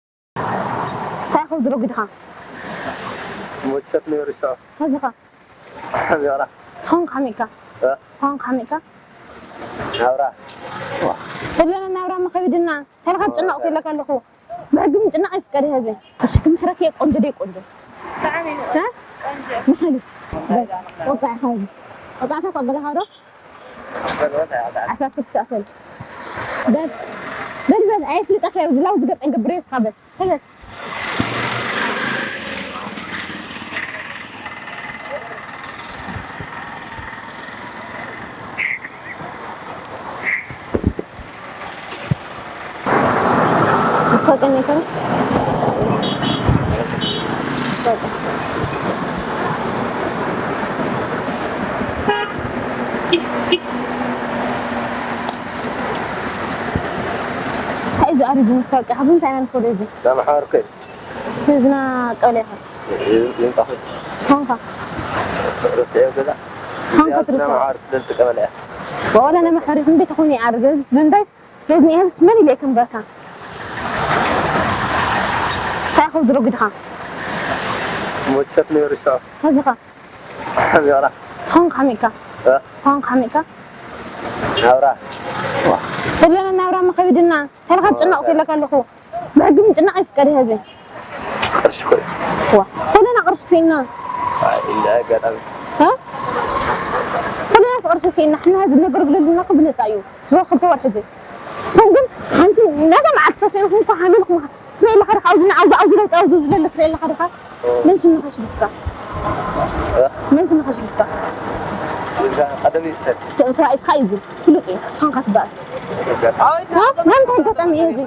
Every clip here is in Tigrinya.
እንታይ ኢኹም ዝረጉድኻ? መቸት ነይሩ ሻው። ሕዚ ኸ? ናብራ። ትኾን ከመይ ኢልካ? እ? ትኾን ከመይ ኢልካ? ናብራ። ኩልና ናብራ መኸቢድና። እንታይ ኢልካ ትጭነቕ? እ። ኢለካ ኣለኹ። ብሕጊ ምጭናቕ ኣይፍቀድ ሕዚ። እሺ፣ ክምሕረክ እየ፣ ቆንጆ ደይ ቆንጆ? ብጣዕሚ እ? ቆንጆ። መሓሊ። በል፣ ወጻኢ ኸዚ። ወጻኢ ተቐበለኻ ዶ? ዓሰርተ ትሽዓተ። በል፣ በል፣ በል፣ ኣየፍልጠካ እዩ፣ ዝላው ዝገጸ ገብር የስኻ በል። በል። መስታወቂያ ናይ ከመይ? መስታወቂያ። እንታይ እዩ ዝኣርግ መስታወቂያ? ካብ ምንታይ ኢና ንፈልዮ እዚ? ዳማሓርኩ። ስዝና ቀለ ኢኻ። ይንጣፈስ። ኾንካ። ርስዐ ገዛ። ኾንካ እዚኣ ትርስዖ። ስለ ዝጥቀመላ እያ። ወላ ነማሕሪ ክንደይ ተኾይኑ ይኣርግ? እዚስ ብምንታይ ዞዝኒ እዚስ መን ኢለ ክንበካ? እንታይ ኢኹም ዝረጉድኻ? ሞቸት ነይሩ ሻው። ሕዚ ኸ? ናብራ። ትኾን ከመይ ኢልካ? እ? ትኾን ከመይ ኢልካ? ናብራ። ኩልና ናብራ መኸቢድና። እንታይ ኢልካ ትጭነቕ ኢለካ ኣለኹ። ብሕጊ ምጭናቕ ይፍቀድ እዩ ሕዚ። ቅርሺ እኮ እዩ። ዋ፣ ኩልና ቅርሺ ስኢና። ኣይ፣ እንዳ ኣጋጣሚ። እ? ኩልና ቅርሺ ስኢና። ሕና ሕዚ ነገር ግለልና እኮ ብነፃ እዩ። ዝወ ክልተ ወርሒ እዚ። ንስኹም ግን ሓንቲ ነታ መዓልቲ ተስኢንኩም እኮ ሓሚልኩም ትርኢ ኣለኻ ዲኻ? ኣብዚ ን-፣ ኣብዚ፣ ኣብዚ ለውጢ ኣብዚ ዝለለ ትርኢ ኣለኻ ዲኻ? መን ስምኻ ሽግርካ? እ? መን ስምኻ ሽግርካ? ስጋ ቀደም ይሰድ። ተ-፣ ተባኢስኻ እዩ እዚ። ፍሉጥ እዩ። ኻንካ ትባእስ። እ? መን እንታይ ኣጋጣሚ እዩ እዚ?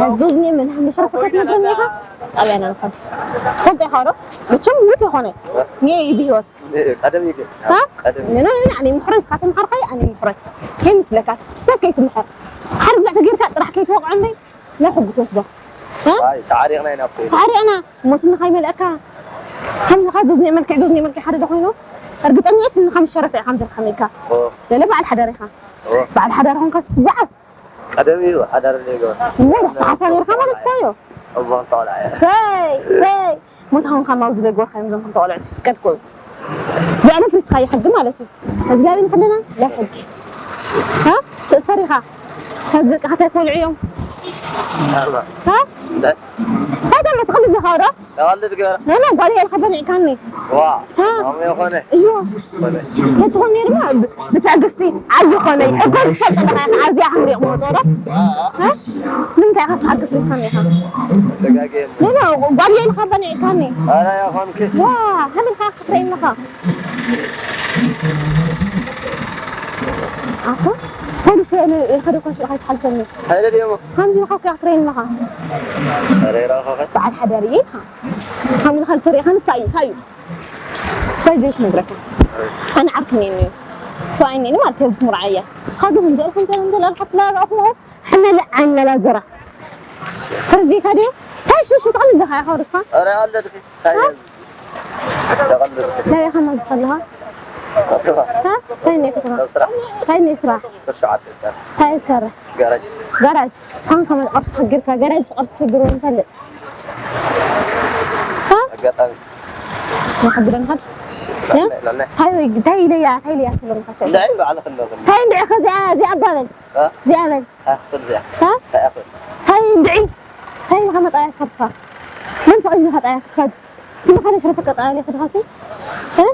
ኣዙዝኒ ምን መሽረፈካ ትነግረኒ ኢኻ? ጣብያና ንኸድ። ፈልጠ ኢኻ ዶ? መቸም ሙት ይኾነ። እኔ ብህይወት። ቀደም እዩ ግን። እ? ቀደም። ኖ፣ ኖ፣ ኖ፣ ኣነ ምሕረይ፣ እስኻ ተምሓርካይ፣ ኣነ ምሕረይ። ከይመስለካ። ሰብ ከይትምሕር። ሓደ ግዜ ተጌርካ ጥራሕ ከይትወቕዖ እምበይ። ናይ ሕጊ ትወስዶ። እ? ኣይ፣ ተዓሪቕና ኢና እኮ ኢሉ። ተዓሪቕና። እሞ ስንኻ ይመልአካ። ከምዚ ኻ ዙዝኒ መልክዕ፣ ዙዝኒ መልክዕ ሓደ ዶ ኮይኑ? እርግጠኛ እየ ስንኻ ምስ ሸረፈ እየ ከምዚ ኢልካ መይካ። ኦ። ገለ በዓል ሓዳር ኢኻ። ኦ። በዓል ሓዳር ኾንካ ስበዓስ። ቀደም እዩ ሓዳር ዘይገበር። እሞ ዳሕቲ ሓሳብ ጌርካ ማለት እኮ እዩ። እሞ ክልተ ቆልዓ እየ። ሰይ፣ ሰይ። ሞት ኾንካ ማውዝ ዘይገበርካ እዮም እዞም ክልተ ቆልዑት ይፍቀድ እኮ እዩ። እዚኣ ነፍሪስኻ ይሕግ ማለት እዩ። እዚ ላበይ ንኸለና? ላብ ሕጊ። ሃ? ትእሰር ኢኻ። ካብ ደቅኻ እንታይ ክበልዑ እዮም? ኣርባ። ሃ? እንታይ? እንታይ ደሞ ትቕልድ ኢኻ ወረ? ተቐልድ ገይረ። ኖ፣ ኖ፣ ጓል ኢልካ በሊዕካኒ። ዋ፣ ሃ? ከምኡ ይኾነ። እዩ። ተትኾን ነይርማ ብ-፣ ብትዕግስቲ ዓቢ ኾነ። ሕጎ ዝፈልጥ ኢኻ፣ ዓብዚኣ ክንሪቕ መወጾ ዶ? ሃ? ንምንታይ ኢኻ ስሓቅ ክፍሪስካኒ ኢኻ? ተጋግየ። ኖ፣ ኖ፣ ጓል ኢልካ በሊዕካኒ። ኧረ ይኾንኪ። ዋ፣ ሃመልካ ክትረእየኒ ኢኻ። ኣታ ፖሊስ ኢለ ኢልካ ዶ ኮሽ ኢኻ ትሓልፈኒ? ሃይለ ድየሞ? ከምዚ ኢልካ እኮ ኢኻ ትረእየኒ ኢኻ። ኧረ ይረኸኸ። በዓል ሓዳር እየ ኢኻ። ከምኡ ኢልካ ልተርእየኻንስ እንታይ እዩ? እንታይ እዩ? እንታይ ዘይትነግረካ? ኣነ ዓርኪ እኒአኒ እዩ። ሰብኣይ እኒአኒ ማለት እዩ፣ ህዝቢ ምርዓያ። ንስኻ ግን እንጀልካ እንጀል እንጀል ኣልካ ትላረኹ። ሕመለ ዓይነላ ዘራ። ተረዲእካ ድዩ? እንታይ ሽሽ ትቐልድ ኣለኻ ኢኻ ወደስኻ? ኧረ ኣለድኺ። እንታይ ሃ? ተቐልድ። ናበይ ኢኻ ማዝ ከለኻ? ከተማ። ሃ? እንታይ እኒኦ ከተማ? ኣብ ስራሕ። እንታይ እኒኦ ስራሕ? ዓሰርተ ሸውዓተ ይሰርሕ። እንታይ ትሰርሕ? ጋራጅ። ጋራጅ። ሓን ከመ ቅርሺ ትሽግርካ፣ ጋራጅ ቅርሺ ትሽግርዎ ንፈልጥ። ሃ? ኣጋጣሚ። ንሓግረን ሃድ? እሺ፣ እ? ንዕናይ፣ ንዕናይ። እንታይ፣ እንታይ ኢለያ፣ እንታይ ኢለያ ትብሎም ከሰ? ንዕናይ ባዕልኽን ዶ? እንታይ እንድዒ ከዚኣ፣ እዚኣ ኣባበል? እ? እዚኣ በል። ኣይኽእል እዚኣ። እ? ኣይኽእል። ታይ እንድዒ? ታይ ኢኻ መጣያ ትኸድካ? መን ፈቒዱ ኢኻ ጣያ ክትኸድ? ስምኻ ነሽረፈ ቀጣያ ኢኻ ትኻሲ? እ?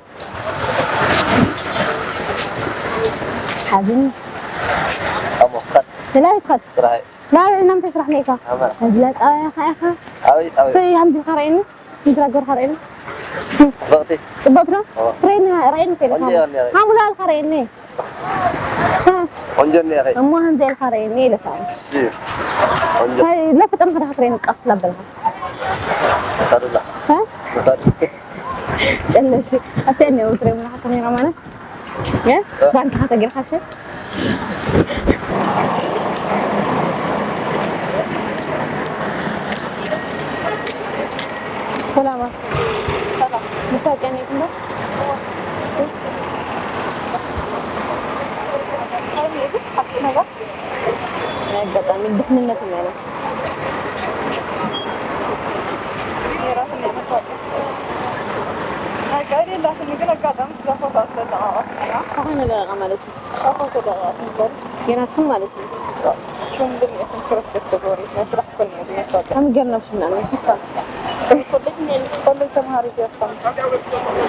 ሓዚን። ኣሞ፣ ኸድ። ንላበይ ትኸድ? ስራሐይ። ናበይ፣ ናምንታይ ስራሕ ነይካ? ኣማ። እዚ ለጣያ ኢኻ ኢኻ? ኣበይ፣ ኣበይ? ስተይ፣ ሃምዚ ኢልካ ርኣየኒ። ምድራ ገርካ ርአየኒ። ጽብቕቲ። ጽብቕቲ ዶ? ኦ። ስትሬን ርአየኒ ከይደ ቆንጆ ካማ። እያ እኒኣ። ሃሙላ ኣልካ ርአየኒ። ሃ። ቆንጆ እኒኣ ኸይ። እሞ ሃምዚ ኢልካ ርአየኒ ኢለካ። እሺ። ቆንጆ። ሃይ፣ ለፍጠን ከዳ ክትርአየኒ ቀስ ለበልካ። ሳዱላ። ሃ? ሳዱ። ጨለሽ። ኣተን ነው ትሬ ምናኻ ካሜራ ማለት። እ? ባንክ ኸተገርካሽ? ሰላማት። ሰላም። መታወቂያ እኒኤኩም ዶ? ናይ ኣጋጣሚ ድሕንነት እኒኤና። ናይ ቃል የላትኒ፣ ግን ኣጋጣሚ ስለ ፎቶ ስለተለዋወጥና። ዝኾነ ደቂቃ ማለት እዩ። ፎቶ ተለዋወጥና። ገና ትኹን ማለት እዩ። ሽም ግን የትም ክረክብ ተገበሩ። ናይ ስራሕ ኮን እዩ፣ ናይ ስራሕ። ከመይ ጌርና ብሽምና ንስኻ? ኮሌጅ ተምሃሪት እያ።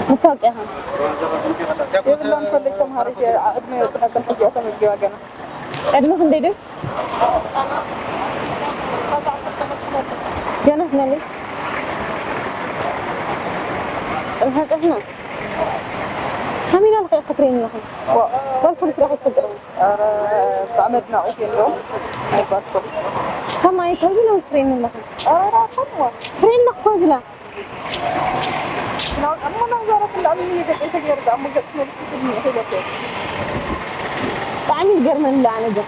መታወቂያኻ? የብላን፣ ኮሌጅ ተምሃሪት እያ። ዕድመ የብፅሐትን ሕጂ እያ ተመዝጊባ ገና። ዕድመ ክንደይ ድዩ? ገና ትመሊ? ፅንሐ ፅንሐ። ከመይ ኢላ ልኽእልካ ትርእየኒ ኣለኻ? ዋ። ጓል ፖሊስ ዶ ከይትፈልጥ ዶ? ኧረ፣ ብጣዕሚ ኣድናቒት እየ እንደውም ናይ ጓል ፖሊስ። ከማይ ከምዚ ኢሎም ትርእየኒ ኣለኻ? ኧረ፣ ኣትፈልጥዋ። ትርእየኒ ኣለኻ እኮ ዝላ። ናውጣ እሞ ናብዛ ረት እንዳኣምኒ ገፀይ ተገይሩ ደኣ እሞ ገፅ መልስ ትብልኒ ኢኺ በትየ። ብጣዕሚ ይገርመኒ ደኣ ነገር።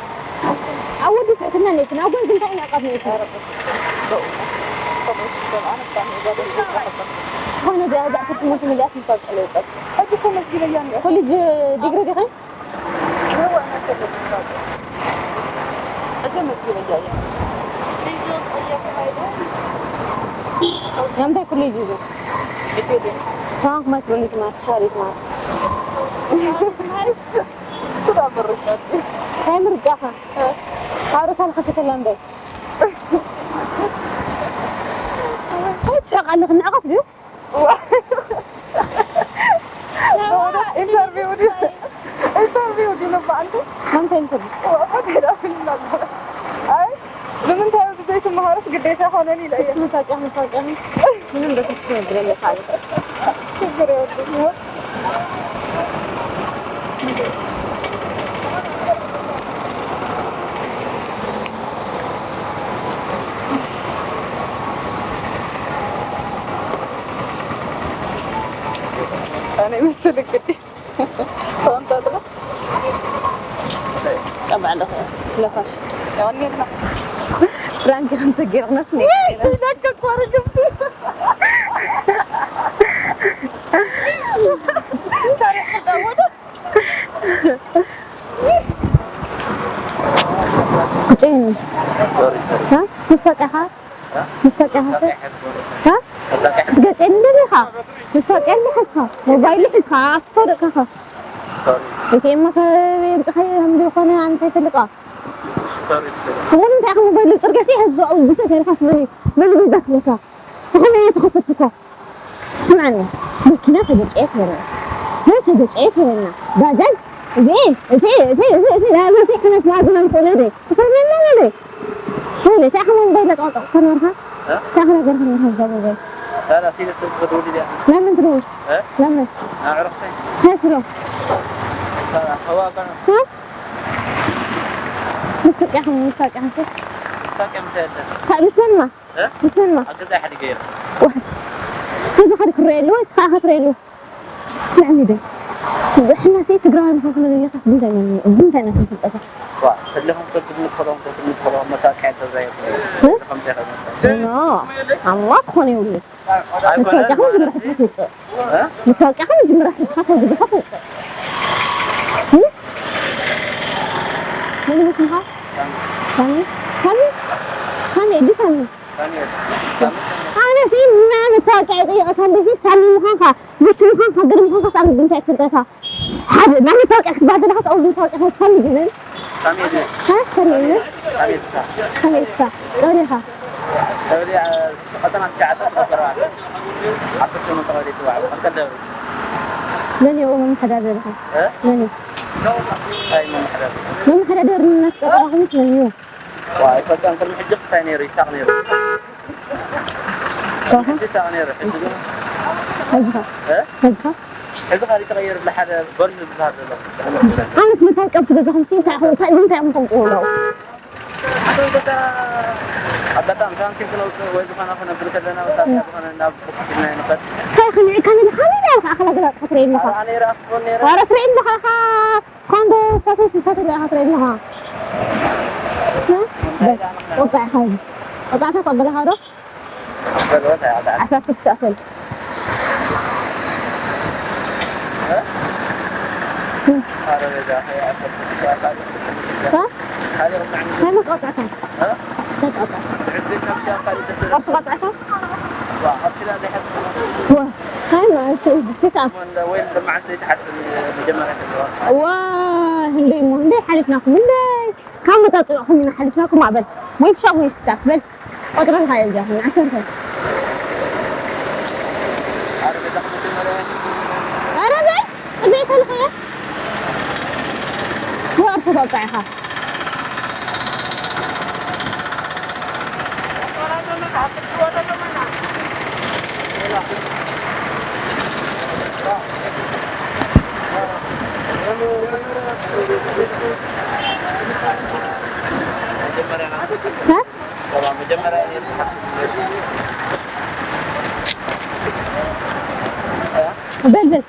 ኣብ ወዲ ትሕትና እኒኤክን፣ ኣብ ጓል ግን እንታይ ንዕቀት እኒኤክን? ኧረ፣ በስመ ኣብ። ከምኡ ትብል ኣነ ብጣዕሚ እየ ጓል ፖሊስ ዝሓፍር። ዝኾነ እዚኣ እዛ ዓሰርተ ሸሞንተ መሊኣስ ምሳብ ቀለ ይውፀል። ሕጂ እኮ መዝጊበያ እኒኦ። ኮሌጅ ዲግሪ ዲኺ? እወ፣ እኔ ኮሌጅ ይባላል። ሕጂ መዝጊበያ እየ። ናምንታይ ኮሌጅ እዩ? ኢትዮ ዴንስ። ታንክ ማይክሮሊት ማርክ፣ ሻሪት ማርክ። ስራ ምርቃት። እንታይ ምርቃኻ? እ። ኣብ ርእሳ ልኸፈተላ እምበር። እንታይ ትስሕቕ ኣለኺ? ንዕቐት ድዩ? ዋ። ኢንተርቪው ድዩ? ኢንተርቪው ድዩ ልባ ኣንቲ? ኣንተ ኢንተርቪው። ዋ፣ ፈቴዳ ፊልም ኣሎ። ኣይ፣ ንምንታይ ኣብዚ ዘይትመሃርስ ግዴታ ኾነኒ ኢለ እየ። እስኪ መታወቂያ፣ መታወቂያ። ምንም በስልክ ትነግረለካ ኣለ። ችግር የለውም። ኣነ ይመስል እንግዲህ ኮንታትለ ቀባዕለኹ ለፋሽ ቀወኔልና ፕራንክ ክንተ ገይርናስ ነይ ኢለካ እኮ ርግምቲ። ሳሪ ሕዳወዶ ቁጭ ሶሪ፣ ሶሪ። ها؟ مستقعها؟ ها؟ مستقعها؟ ها؟ ገፀይ ምንድን ኢኻ? መስታወቂያ እንዲ ሒዝካ፣ ሞባይል ሒዝካ፣ ኣፍቶ ደቅኻ። ሶሪ። እቲ እሞ ከየምፅኻዮ ከም ዝኾነ ኣንተ ይፈልጣ። ሶሪ። እሞ ንምንታይ ኢኻ ሞባይል ኣብ ፅርግያ ሲሒዝካ ኣብኡ ዝብተ ተይልካ ትመኒ? መን እዩ ገዛ ክብለካ? ዝኾነ እየ ተኸፈትኩ እኮ። ስምዓኒ፣ መኪና ተገጨየት በለና፣ ሰብ ተገጨየት በለና፣ ባጃጅ፣ እዚ፣ እዚ፣ እዚ፣ እዚ፣ እዚ፣ ናይ ኣባሰይ ኩነት ማዕድና ንኽእሎ ዶ? ክሰርበና በለ። ወይለ፣ እንታይ ኢኻ ሞባይል ለጥቐጥቕ ከነበርካ? እ? እንታይ ኢኻ ነገር ከነበርካ እዛ ሞባይል? لا، لا، سيريس، تدور لي. ለምን ትደውል? እ? ለምን? ኣዕሩኽተይ። እንታይ ትብሎ? እ? ምስ ተቂዕኩም፣ ምስ ተቂዕኩም ሲ? ምስ ተቂዕኩም ሲ? እንታይ፣ ምስ መን ማ? እ? ምስ መን ማ? ኣብ ገዛ ሓደ ገይረ። ዋይ። ገዛ ሓደ ክረአ ኣለዎ፣ ንስኻ ኢኻ ትረአ ኣለዎ። ስምዕኒ ዶ? ንሕና ሲ ትግራዋይ ምዃንኩም መለለይኻስ ብምንታይ ኢና፣ ብምንታይ ኢና ክንፈልጠካ? ዋ፣ ፈለኹም ከልትም ንትኸለኹም፣ ከልትም ንትኸለኹም፣ መታወቂያ እንተዘየብሉ፣ እ? ከምዚ ኢኻ መታወቂያ። ኖ፣ ኣምላኽ ክኾን የብሉን። ኣይኮነን መታወቂያኻ ማለት መጀመርያ ሒዝካ ትውፅእ። እ? መታወቂያኻ መጀመርያ ሒዝካ ካብ ገዛኻ ትውፅእ። እ? መን ይመስልኻ? ሳሚ። ሳሚ? ሳሚ? ሳሚ፣ ዲ ሳሚ? ኣነሲ ናይ መታወቂያ ይጠይቐካ እንዲሲ ሳሚ ምዃንካ፣ ምቹ ምዃንካ፣ ገለ ምዃንካ ሳሚ ብምንታይ ክፈልጠካ? ሓደ ናይ መታወቂያ ክትበሃል ዘለካ፣ ሰብኣዊ መታወቂያ ሳሚ ድብል? ሳሚ ድብል? ሃ? ሳሚ ድብል? ሳሚ ድሳ። ሳሚ ድሳ። ቀበሌኻ? ቀበሌ፣ አ፣ ቀጠና ትሽዓተ፣ ቀበሌ ኣርባዕተ። ዓሰርተ ሸሞንተ ቀበሌ ትውዓል። መትከል ደብሪ። መን እዩ መመሓዳደርኻ? እ? መን እዩ? እንታይ መመሓዳደሪ? መመሓዳደርነት ቀጠናኹምስ መን እዩ? ዋ፣ ኣይፈልጦን። ቅድሚ ሕጂ ክስታይ ነይሩ፣ ይሳቕ ነይሩ። ኮኸ? ሕጂ ይሳቕ ነይሩ፣ ሕጂ ግን ኸዚኻ? እ? ኸዚኻ? ሕዚ ኸኣ ተቐይሩ፣ ብሓደ በርዝ ዝበሃል ዘሎ። ኣነስ መታወቂያ ኣብቲ ገዛኹም ሲ እንታይ ኢኹም፣ እንታይ፣ እንታይ ኢኹም ከምጽኡ ኣለዉ? ኣቶ ገዛ ኣጋጣሚ ሳንቲም ክነውጽእ ወይ ዝኾነ ክነብል ከለና፣ ወታደር ዝኾነ ናብ ቡክ ሒዝና ይንኸድ። እንታይ ኢኻ ንዒካ ንብል? ከመይ ኢልካ ኣኽላ ገላጥካ ትርእየኒ ኢኻ? ኣነ ይረኣኹ ነይረ። ዋላ ትርእየኒ ኢኻ፣ ኢኻ። ኮንዶ ሳተስ ሳተ ሪኢኻ ትርኢ ኣለኻ? እ? እንታይ ደኣ ምኽንያት? ቆጻዕኻ እዚ። ቆጻዕካ ተቐበልኻ ዶ? ዓሰርተ ትኣክል። ها؟ هاي ما قاطعتها. ما قاطعتها. قرص قاطعتها؟ وا. هاي ما شيء، بسيطة. واه، هندي مو هندي حالتناكم هندي. كم متى تروحون من حالتناكم معبد؟ ما يبشر ويستقبل. ቆጽሪ እንታይ እዩ እዚኣ? ዓሰርተ። ኧረ በይ፣ ጽበይ ከልኸ። ወይ ኣርሾ ተወጻኢኻ። ها? በል በል።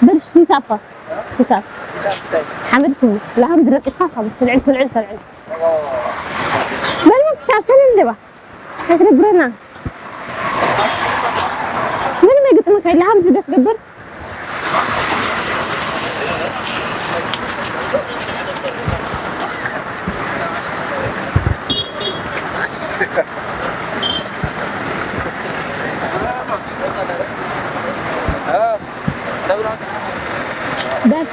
በል እሺ፣ ሲታባ፣ ሲታት። ሓመድ ክቡ። ላህም ዝደቂስካ ሳብ ትልዕል፣ ትልዕል፣ ትልዕል። በል ምክሻል ተለልባ። ከትደብረና። ምንም ኣይገጥመካ የለ፣ ሃምዚ ዶ ትገብር? በል፣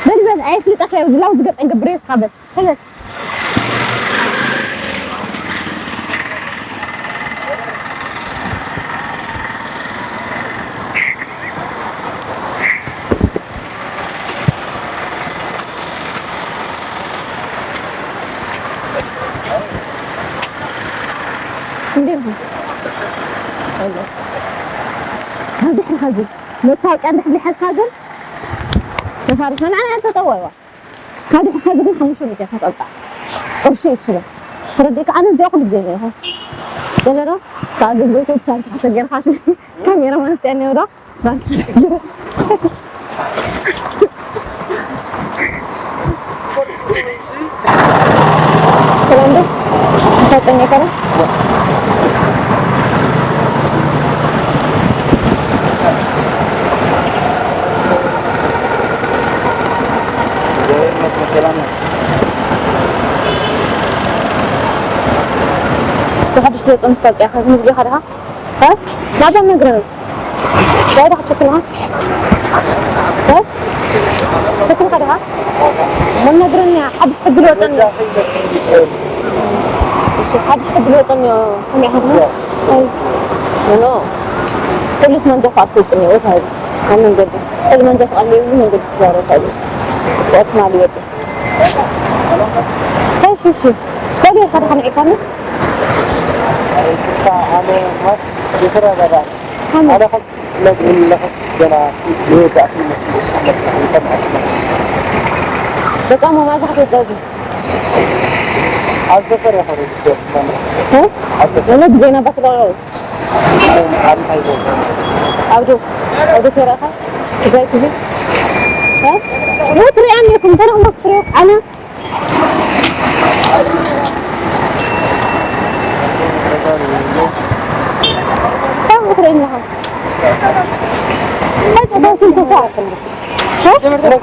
በል፣ በል፣ ኣይፍልጠካ እዩ፣ ዝላው ዝገጠ ገብር የስኻ በል። እንዴት ነው? ካብ ድሕሪ ኸዚ መታወቂያ እንድሕር ዝሓዝካ ግን ተፋርሰና፣ ኣነ ተጠወይዋ። ካብ ድሕሪ ኸዚ ግን ሓሙሽተ ሚእቲ ኢኻ ተውጻእ። ቅርሺ እዩ እሱ። ተረዲእካ? ኣነ እዚኣ ኩሉ ግዜ እየ ኢኹ። ገለ ዶ? ካብ ኣገልግሎት ወጻኢ ተጌርካ ሽሽ። ካሜራ ማለት ጥዕና ዶ? ሰላም ዶ? እንታይ ጠሜካ ዶ? ሰላም ነው። ዝሓድሽ ወፅን ትፈልጥ ኢኻ፣ ምዝጊኻ ዲኻ? እ? ናብዛ ነግረኒ። ዳይዳ ክትሽክልኻ? እ? ትክልኻ ዲኻ? እሞ ነግረኒ፣ ሓድሽ ሕጊ ልወፀኒ። እሺ፣ ሓድሽ ሕጊ ልወፀኒ፣ ከመይ ኢኻ? ኖ፣ ኖ። ፖሊስ መንጃ ፍቃድ ክውፅኒ፣ ወይ እንታይ? ኣብ መንገዲ። ሕዚ መንጃ ፍቃድ ለይብሉ መንገዲ ክዛረብ እንታይ? ወጥና ልወፅ። ታይ ሹሹ? ከመይ ኢኻ ደሓን ዒልካኒ? ይቅርታ፣ ኣነ ማለት ይቅረታ። ከመይ? ኣነ ከስ ትነግርኒ ኣለኸስ ገና ይወዳእኪ መስሎ ዝስለክ ይሰምዐኪ። በጣም ማዛ ክትወዳዚ። ኣብ ሰፈር ኢኻ ዶ ትወጽእ? እ? ኣብ ሰፈር። እኔ ብዜና ባትላው ኣብ እንታይ ቦታ? ኣብ ዶ? ኣብ ዶ ተራኻ? ትግራይ ቲቪ? እ? ሞት ሪኣኒ ኢኹም፣ እንታይ ኢኹም ክትሪኡ? ኣነ እንታይ ክትሪእኒ ኢኻ? እንታይ ጾታዊ ትንኮሳ? እ? እንታይ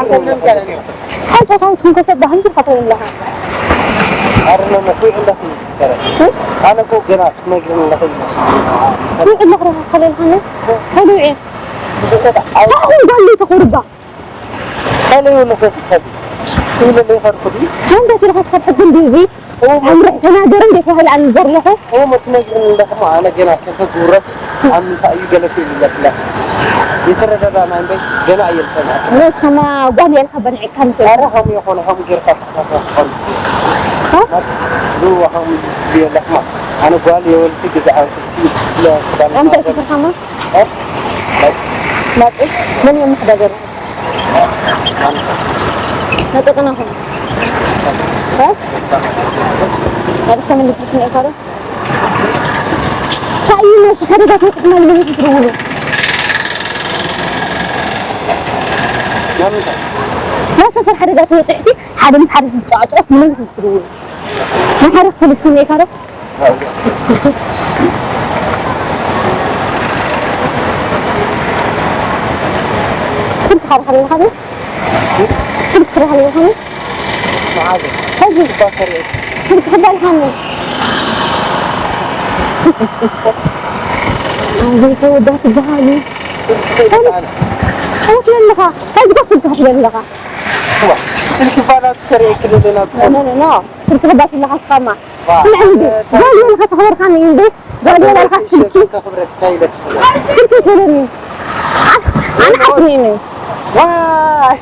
ጾታዊ ትንኮሳ? ብሃንቱር ክትሪእኒ ኢኻ? ኣረ፣ ኖ፣ ኖ፣ ትውዒ ኣለኺ፣ ሲስተር። እ? ኣነ እኮ ገና ትነግርኒ ኣለኺ ይመስል። ትውዒ ኣለኺ ዶ ከለልካኒ? ከልውዒ። ኣሁን ጓል ተኾርባ። ከለዩ ንኽኸዚ ስብለ ለይኸርኩ ድዩ? ከምታ ስለ ክትኸድ ሕግን ድዩ እዚ? እሞ ኣምርሕ ተናገር እንዴ ተባህለ ኣነ ዘርለኹ? እሞ ትነግርኒ ኣለኺ፣ ኣነ ገና ከተጉረፍ ኣብ ምንታይ እዩ ገለ ክብል ይለክለ። የተረዳዳና እንዴ ገና እየ ዝሰምዐ። ንስኻ ጓል እየ ኢልካ በንዒካ ምስ ኣረ ሃሙ የኾነ ሃሙ ጌርካ ክትሓሳስበኒ። ሃ? ዝዋ ሃሙ ትብዮ ኣለኽማ። ኣነ ጓል የወልኩ ግዛዕ ስለ ክዳን እንታይ ስፍርካማ? እ? ናጽ። ናጽ? መን እዮም መሕዳገሩ? ናጽ ቅናኹም? እ? ናጽ ተመልስኩም ነካረ? ታዩ ነው ሸሪዳት ወጥና ልበህ ትደውሉ። ናይ ሰፈር ሓደጋ ተበፂሑሲ ሓደ ምስ ሓደ ዝጨቃጨቅ ምንም ክትድውል ናይ ሓደ ፖሊስ ከመይ ካረ ስልክ ሓደ ሓደ ይኻብ ስልክ ሓደ ሓደ ይኻብ ሕዚ ስልክ ክባል ሓኒ ኣቤት ወዳ ትበሃሉ ኣቤት ለለኻ ሕዚ ጓ ስልክ ክትበል ኣለኻ ስልክ ባላት ከርእየኪ ኣለና ኖ ኖ ኖ ስልክ ክባል ኣለኻ ስኻማ ስምዕ እንዲ ጓል የልካ ተኸበርካኒ እንዲስ ጓል የልካ ስልኪ ከኽብረክ እንታይ ኢለክ ስልኪ ትብለኒ ኣነ ሓፍኒ ነኝ ዋይ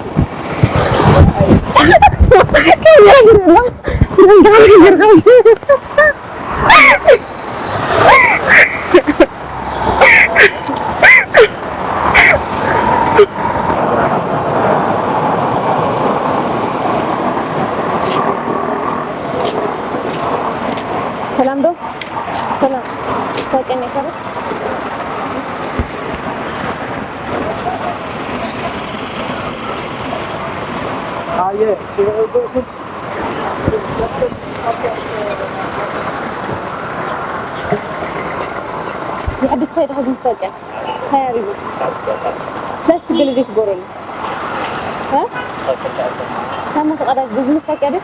ሰላም ዶ ሰላም ታውቂያለሽ ኣየ ሽበቁ የሐድስ ኸይድ ኸዚ ምስ ታውቂያ እንታይ ኣሪጉ ፕላስቲክ ገለ ዘይትጎረሉ ታማ ተቐዳጅ ብዝምስ ታውቂያ ዶ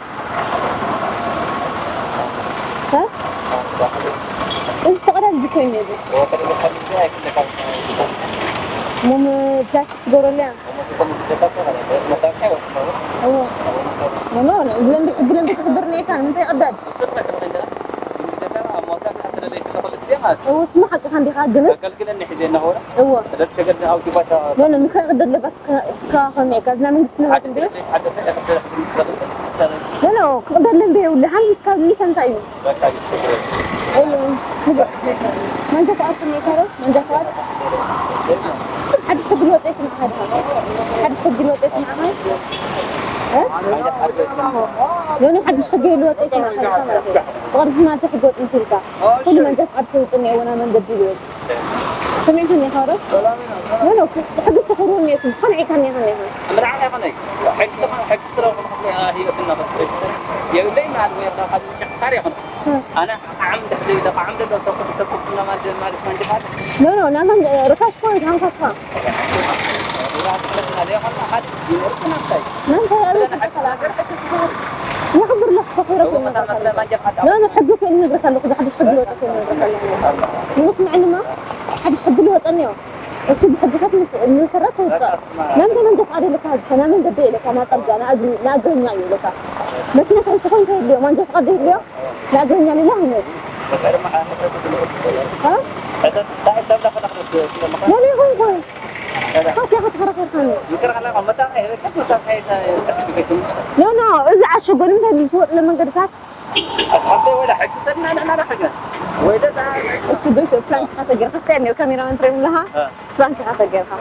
እዚ ተቐዳጅ ኮይኑ ነዚ ሞም ፕላስቲክ ትገብረሉ እያ እዎ ኖ ኖ እዚ ለምቢ ሕጊ ለምቢ ክኽበር ነይካ ንምንታይ ይቕደድ እዎ ስሙ ሓቅኻ እንዲኻ ግንስ እዎ ኖ ኖ ምክንያት ቅደድ ለባት ክከኻኸል ነይካ እዚ ናይ መንግስቲ ንብረት እንዲ ኖ ኖ ክቕደድ ለምቢ የብሉ ሓምዚ ስካብ ሊሰ እንታይ እዩ መንጃ ፍቓድ ከመይ ካረ መንጃ ፍቓድ ሓድሽ ሕጊ ልወፀ ይስምዓኻ ድኻ ሓድሽ ሕጊ ልወፀ ይስምዓኻ እ ኖ ኖ ሓድሽ ሕጊ ልወፀ ይስምዓኻ ድኻ ማለት እዩ ብቕድሚ ሕማልቲ ሕጊ ወፅ ምስ ኢልካ ኩሉ መንጃ ፍቓድ ከውፅእ እኒአዎ ናብ መንገዲ ልወፅ ሰሚዕካኒ ኢኻ ዶ ኖ ኖ ሕጊ ዝተኸብርዎ እኒአኩም ዝኾነ ዒልካኒ ኢኻ እኒኻ ምርዓኻ ይኾነ ሕጊ ዝኾነ ሕጊ ስለ ዝኾነ ክፍለ ህይወትና ከፍለሽ የብለይ ማለት ወይ ካብ ሓደ ምሻ ክሳር ይኾነ ኣነ ዓም ደስ ዘይለ ዓም ደሎ ሰብ ክሰብ ክጽና ማለት ማለት ፈንጅ ማለት ኖ ኖ ናመን ርካሽ ፖይንት ሃንካስካ ይኸብር ለክ ከኽብረ ኖ ኖ ሕጊ እኮ ንነግረካ ኣለኹ ዝሓድሽ ሕጊ ልወጠ እኮ ንነግረካ ኣለኹ ንስምዕንማ ሓድሽ ሕጊ ልወጠኒ እዮም እሱ ብሕግታት ንሰረት ተውፅእ ናንተ መንጃ ፍቃድ የለካ ዝኮና መንገዲ የለካ ናፀርጋ ንእግረኛ እዩ የለካ መኪና ተሪስተ ኮይን ተየድልዮ ማንጃ ፍቃድ የድልዮ ንእግረኛ ሌላ ሆኖ ኖ ኖ ይኹን ኮይ ካፍያ ክትከራከርካኒ ኖ ኖ እዚ ዓሸጎ ንምንታይ ዝወጥለ መንገድታት ኣስሓብተይ ወላ ሕጂ ሰድና ንሕና ዳ ሕገ ወይ ደ እሱ ቤት ፕራንክ ኢኻ ተገይርካ ስታይ እኒኦ ካሜራማን ትሪኦም ኣለኻ ፕራንክ ኢኻ ተገይርካ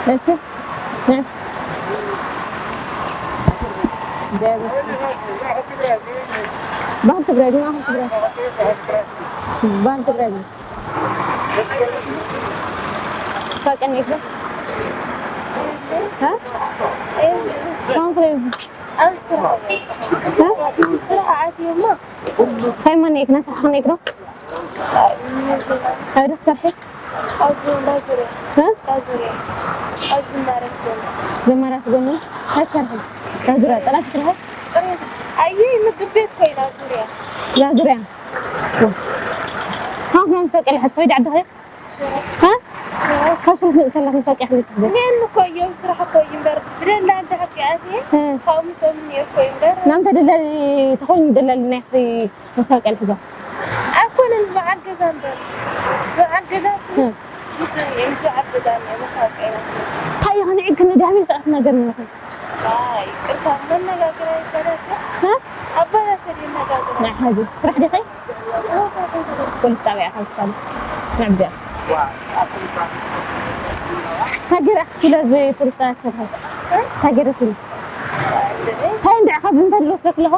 እስቲ ባህል ትግራይ ግን ኣኹም ትግራይ ባህል ትግራይ ግን እስካ ቀኒት ዶ እ? ሳንክሬም ኣብ ስራሕ ስራሕ ኣትዩማ እንታይ ማን ይክነ ስራሕ ክንይክ ዶ ኣብ ዶ ትሰርሒ ኣብዚ ናዙርያ እ? ናዙርያ ኣብዚ ማርያስ ጎኒ ዘማርያስ ጎኒ እንታይ ትሰርሒ ናዙርያ ጥራሕ ትሰርሒ ፅሬት ኣየ ምግብ ቤት ኮይና ዙርያ ዛዙርያ ሃፍ ማምስታ ቀሊ ሓስበይ ዳዕዳኸ እ? ካብ ስራሕ መፅእ ተላ መስታወቂያ ክንደይ ትሕዘ? እኔን እኮ እዮም ስራሕ እኮ እዩ እምበር ብደላል ተሓቂኣት እየ እ። ካብኡ ምፅኦም እኒኦ እኮ እዩ እምበር ናንተ ደላሊ ተኾይኑ ደላሊ ናይ ኣኽሊ መስታወቂያ ልሕዞ ኣይኮነን በዓል ገዛ እምበር በዓል ገዛ እ። ምስ እኒኦ ምስ በዓል ገዛ እኒኦ መስታወቂያ ኢና ክንብል እንታይ እዩ ከንዒድ ክንዳህቢል ክኣት ነገር ምንኹም ይቅርታ መነጋገር ኣይበላሸ እ? ኣበላሸ ይነጋገር ናይ ሓዚ ስራሕ ዲኸ ፖሊስ ጣብያ ኢኻ ዝፋል ንዕብዚኣ እንታይ ገይራ ክትብሎ ብፖሊስ ጣብያ ትኸድካ? እንታይ ገይራ ትብሎ? እንታይ እንድዒ ካብ እንታይ ልወስደኪ ኣለኹ?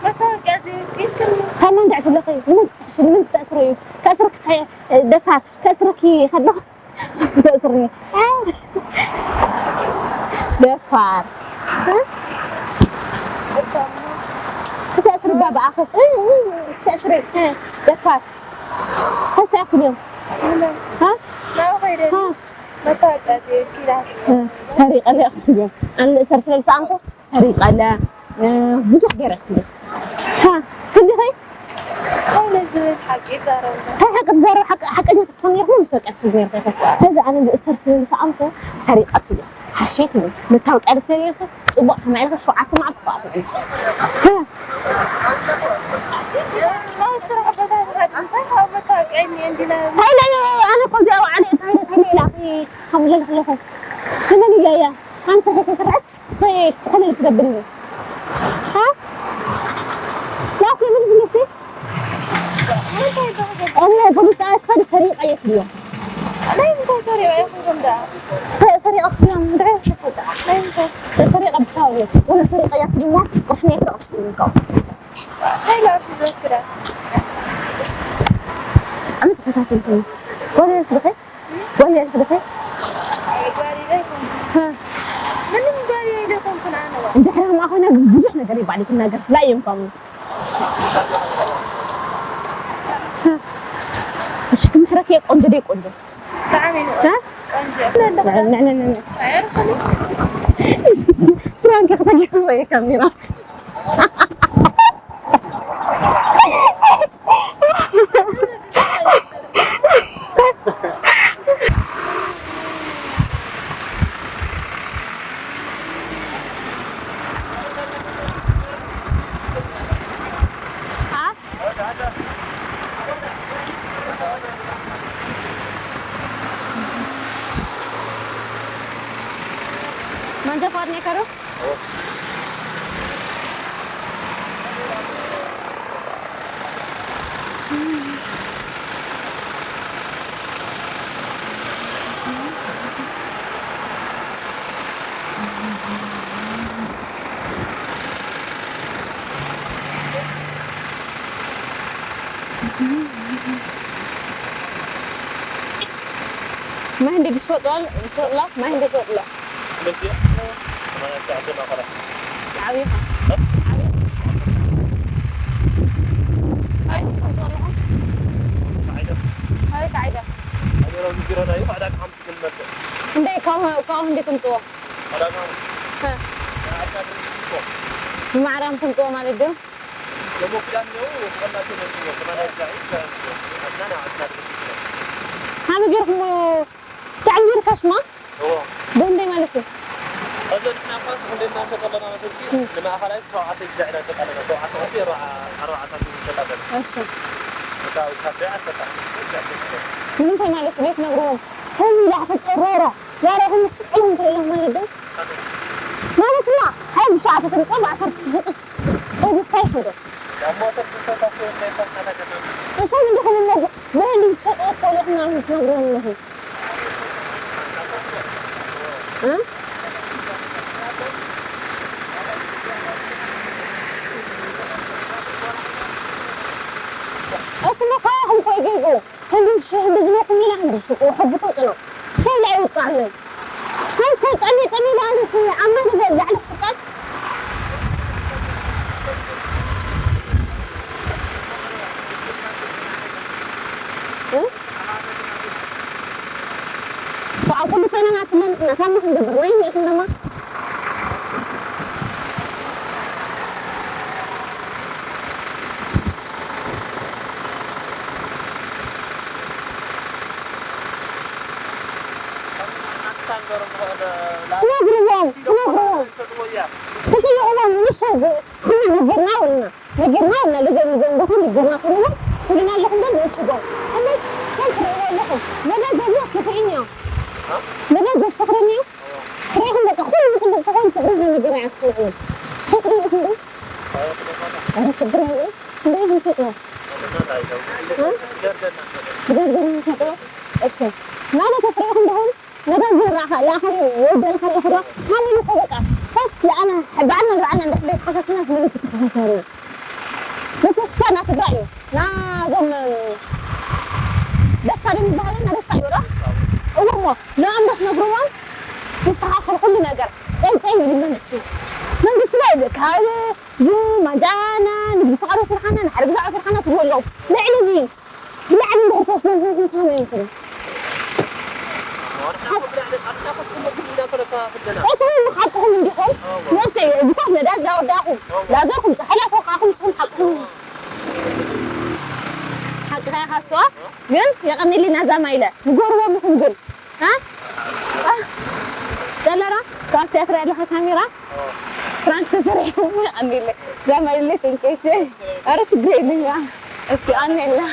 መታወቂያ ዘይብልኪ ክትብሎ። ካብ መን እንድዒ ትብለኺ? ንመን ክትሕሺ? ንመን ክተእስሮ እዩ? ከእስረኪ ከ-፣ ደፋር፣ ከእስረኪ ከለኹ ተእስርኒ። ደፋር። ክተእስሪ ባባኣኸስ፣ እ፣ እ፣ ክተእስሪ፣ እ፣ ደፋር። ከስታይ ክትብልዮም? ምንም። ሃ? ናብኡ ከይደ ሃ? መታወቂያ ዘይብልኪ ኢላ። እ፣ ሰሪቐለ ክትብልዮም? ኣነ እሰር ስለ ዝሰኣንኩ ሰሪቐለ፣ እ፣ ብዙሕ ገይረ ክትብል። ሃ፣ ትብሊ ኸይ? እንታይ ነዚ ዝብል ሓቂ ይዛረብ ኣሎ? እንታይ ሓቂ ትዛረብ? ሓቂ-፣ ሓቀኛ ትኾን ነርኩ፣ ምስ ደቂ ትሕዝ ነርኩ ኢኻ። ሕዚ ኣነ ዝእሰር ስለ ዝሰኣንኩ ሰሪቐ ትብሊ፣ ሓሸይ ትብሊ፣ መታወቂያ ስለ ነርኩ፣ ጽቡቕ ከማይ ኢልካ ሸውዓተ መዓልቲ ክኣትው። ሃ። ኣብ ስራሕ ቦታ ንኸድ ምሳይ ካብ መታወቂያ እኒኤ እንዲና። እንታይ ኢለ ኣነ እኮ እዚኣ ወዓለ እንታይ ኢለ፣ እንታይ ኢለ ኢላ ኣኺ ከምለልክ ኣለኹ። ንመን ኢለ እያ? ኣነ ስርሐይ ከይሰራሕስ እስኺ ከመይ ኢልኪ ተብልኒ? ሃ? ላኪ ምን ዝመስል? እንታይ ይበሃል? እሞ ፖሊስ ጣብያ ትኸዲ ሰሪቐ እየ ትብልዮ። ናይ ምንታይ ሰሪቐ እየ ክብሎም ደኣ? ሰ-፣ ሰሪቐ ክብሎም እንድዒ ይፈልጣ። ናይ ምንታይ? ሰ-፣ ሰሪቐ ብቻ እየ። ወላ ሰሪቐ እያ ትብልሞ፣ ቁርሕና ይትረቕሽ ትብልካ። እንታይ ኢላ ኣብቲ ዘወክዳ? ኣነ ተኸታተልኩ። ወላ ትብኸይ? ጓል እያ ትብለኸ? ኣይ፣ ጓል ኢለ ኣይኮንኩን። ሃ። ምንም ጓል ኢለ ኣይኮንኩን ኣነ። እንድሕር ከምኣ ኮይና ግን ብዙሕ ነገር ይባል ይትናገር። ላ እዮም ከምኡ። ሃ። እሺ፣ ክምሕረክ እየ፣ ቆንጆ ደይ ቆንጆ? ብጣዕሚ እዩ ሃ? ቆንጆ። ንዕንዕንዕ። ኣየርኩን። ፕራንክ ከተገይሩ ወይ ካሜራ? መንጃ ፍቃድ ኔካ ዶ? ማይ እንደ ዝሸጡ ኣል-፣ ዝሸጡ ኣላ፣ ማይ እንደ ዝሸጡ ኣላ። እንደዚህ? ሰማንያ ሺህ ዓዲ ማእኸላት። ዓብዪ ኸ? እ? ዓብዪ። ኣይ፣ ከምጽኦ ኣለኹ። ካይደ። ኣይ፣ ካይደ። ኣይ፣ ቢሮ፣ ቢሮ ናይ ዕዳጋ ሓሙስ ግን መጽእ። እንደ ካብ፣ ካብ እንደ ከምጽዎ? ዕዳጋ ሓሙስ። እ። ናይ ዓድና ድርጅት እኮ። ብማዕረ ከምጽዎ ማለት ድዩ? ደሞ ክዳን ነው፣ ወፍረናቸው ነው፣ ሰማንያ ሺህ ዓዲ ዓድና፣ ዓድና ድርጅት ነው። ከመይ ጌርኩሞ? ብጣዕሚ ርካሽ ማ? እዎ። ብእንደይ ማለት እዩ? እዚ ኣድና እኳ ክንደይ እናሸጠ ኣለና መሰልኪ? እም። ንማእኸላይ ሸውዓተ ግዜ ዕዳ ሸጣ ኣለና። ሸውዓተ ቅርሺ ኣርባዓ፣ ኣርባዓ ሳንቲም ይሸጣ ኣለና። እሺ። እታ ካብ ደይ ዓሰርተ ሓሙሽተ ግዜ ዕዳ ሸጣ ኣለና። ንምንታይ ማለት እዩ? ዘይትነግርዎም? ህዝቢ ዳሕ ተጨረረ። ዛሬ ይኹን ምስ ስዕሎም ትብሎም ማለት ዶ? ማለት ማ? ሃይ ብሸውዓተ ትምጾ ብዓሰርተ ትሸጡ። ህዝቢ ስታይ ሒዶ። ኣብ ሞተር ዝፈታተው እንታይ ይፈልጣ ነገር? እሶም እንዲኹም እሞ ብህሊ ዝሸጡ ትፈልጡ ኢኹም ማለት ትነግርዎም ኣለኹም። እ? እስመ ካባኹም እኮ ይገዝኡ። ህንዲ ዝሽ-፣ ህንዲ ዝነኩም ኢላ ህንዲ ሽቁ፣ ሕቡ ተጥሎ። ሰብ ላይ ይውጣ ኣለይ። ከም ሰብ ጠሜ ጠሜ ባለ ኣማ ንበል ላዕሊ ክስቀል። እ? ብኣው ኩሉ ኮይና ናትና፣ ናታና ክንገብር፣ ወይ እኒኤኩም ድማ። ትነግርዎም፣ ትነግርዎም። ትጥይቕዎም፣ ንሱ ግ-፣ ንሕና ነጊርና ውልና። ነጊርና ውልና፣ ልገም ዘንብኹም ይገርና ትብልዎም። ትብልና ኣለኹም ዶ ንእሽጎም። እነስ ሰብ ትርእይዎ ኣለኹም። መደብ ዘብሎ ስኽሪን እዮም። መደብ ዘብ ስኽሪን እዮም። ትርእይኹም በቃ፣ ኩሉ ጽቡቕ ተኾይኑ ፍቕሪ ዝነገር እያ ትስምዕዎ። ፍቕሪ ኢኹም ዶ? ኧረ ችግር የለውም። እንደ ኢኹም ትፈጥሮ? እ? ብደርደር ነው የሚፈጥሮ። እሺ። ናበይ ተስሪዕኹም ደኹም? ነዳዲ ዝረኣኸ ላኸ ወደልካ ኣለኹ ዶ? ሃኒ እኮ በቃ። በስ ለኣና ባዕልና ንባዕልና እንድሕር ዘይተሓሳስብና ዝመለስ ተሓሳሰሩ። መቸስ እኳ ና ትግራይ እዩ። ናዞም ደስታ ዶ ይበሃል? ና ደስታ እዩ ዶ? እዎ እሞ ንዕኦም ዶ ትነግርዎም? ይስተኻኸል ኩሉ ነገር። ጸይጸይ ይብል መንግስቲ። መንግስቲ ላይ ካብ ዙ ማንጃና ንግዲ ፈቃዶ ስርሓና ንሓደ ግዛዕ ስርሓና ትብሉ ኣለዉ። ልዕሊ እዚ ብላዕሊ እንድሕር ተወስዶም ከማይ ይመስለኒ። ንስኹም ሓቅኹም እንዲኹም። ንእሽተይ፣ እዚ ኳስ ነዳጅ ላወዳኹም፣ ላዘርኩም፣ ጸሓይ ላተወቃኹም፣ ንስኹም ሓቅኹም። ሓቅኻ ኢኻ እሱ፣ ግን የቐንየለይ ናዛ ማይለ። ንገርዎም ኢኹም ግን። አ? አ? ጨለራ፣ ካብ ቲያትር ያለኻ ካሜራ? ፍራንክ ተሰሪሕኩም የቐንየለይ። እዛ ማይለ፣ thank you፣ እሺ። ኧረ ችግር የለኝ። እሺ፣ የቐንየለይ።